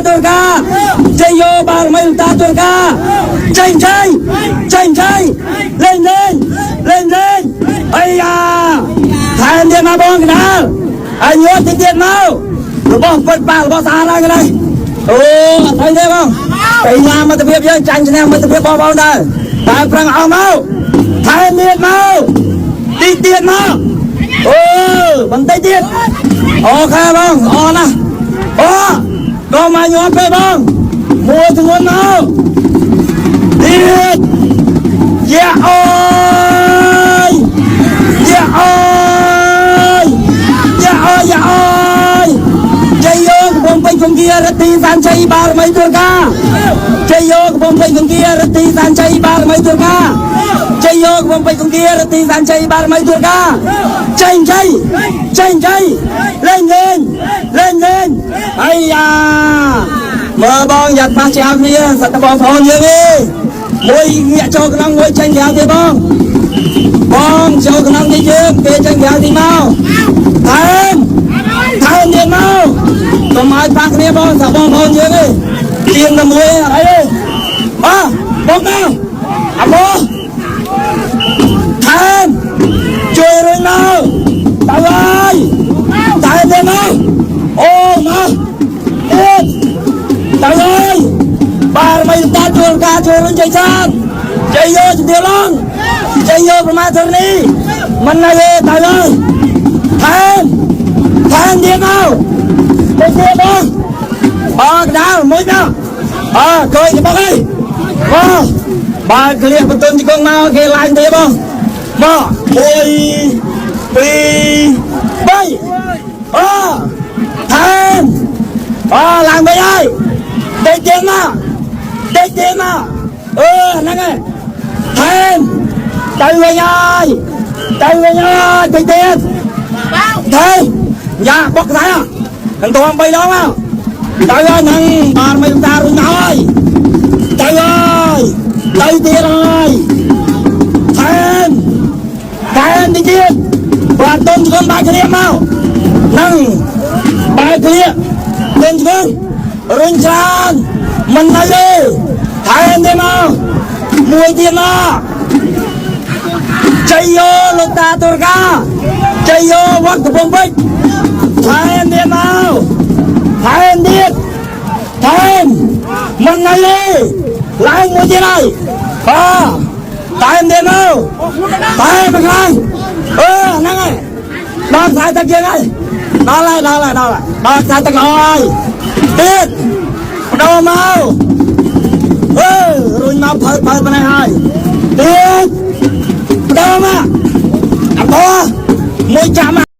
ទូរកាជ័យយោបារមីលោកតាទូរកាចេញចេញចេញចេញលេងលេងលេងលេងអាយ៉ាថែមទៀតមកបងកដាលហើយញត់តិចទៀតមករបស់ពិតបាក់របស់ស្អាតហើយកនេះអូអត់ថៃទេបងកៃឡាមិត្តភាពយើងចាញ់ឈ្នះមិត្តភាពបងប្អូនដែរតែប្រឹងអស់មកថែមទៀតមកតិចទៀតមកអូបន្តិចទៀតអូខេបងអរណាស់អូក៏មកញោមពេកបងមួយធ្ងន់មកទៀតយ៉ាអូយយ៉ាអូយយ៉ាអូយយ៉ាអូយជ័យយោកំពុងពេញគង្គារិទ្ធីសានជ័យបារមីទូរកាជ័យយោកំពុងពេញគង្គារិទ្ធីសានជ័យបារមីទូរកាជ័យយោកំពុងពេញគង្គារិទ្ធីសានជ័យបារមីទូរកាចេញចេញចេញចេញលេងលេងលេងលេងអាយ៉ាមើលបងយ៉ាត់ប៉ះជាគ្នាសត្វបងប្អូនយើងឯងមួយងាកចូលក្នុងមួយចេញក្រៅទៀតបងបងចូលក្នុងនេះយើងគេចេញក្រៅទីមកថែមថែមទៀតមកកុំឲ្យប៉ះគ្នាបងថាបងប្អូនយើងឯងទៀងតែមួយអីទេបាទបងណាអាបងថែមជួយរុញមកទៅហើយថែមទៀតមកអូមកទៀតទៅហើយបារមីតាជួលការជួយរុញជ័យសានជ័យយោជំរាបឡងជ័យយោប្រមាធរនីមិនណាទេទៅហើយថែមថែមទៀតមកទៅទៀតបងអកដាលមួយមកអើកុយទៅបងអីបងបើក្លៀកបន្ទុនជង្គង់មកគេឡើងទៀតបងមក1 2 3អថែមអឡើងវិញហើយតិចទៀតមកតិចទៀតមកអឺហ្នឹងហើយថែមទៅវិញហើយទៅវិញហើយតិចទៀតថែមយ៉ាបុកខ្សែកន្ទម3ដងមកទៅហើយហ្នឹងបានមិនតារុញមកហើយទៅហើយទៅទៀតហើយថែមថែមតិចទៀតបាទទុនជង្គង់បាយគ្នាមកហ្នឹងបាយគ្នាទុនជង្គង់រុញច្រើនមិននៅទេថែមទៀតមកមួយទៀតមកជ័យយោលោកតាទូរកាជ័យយោវត្តកំពង់ពេជ្រថែមទៀតមកថែមទៀតថែមមិននៅទេឡើងមួយទៀតហើយបាទថែមទៀតមកថែមមកខ្លាំងអឺហ្នឹងហើយដល់ខ្សែទឹកយើងហើយដល់ហើយដល់ហើយដល់ហើយដល់ខ្សែទឹកល្អហើយទៀតបដូរមកអឺរុញមកផើផើប៉ុណ្ណេះហើយ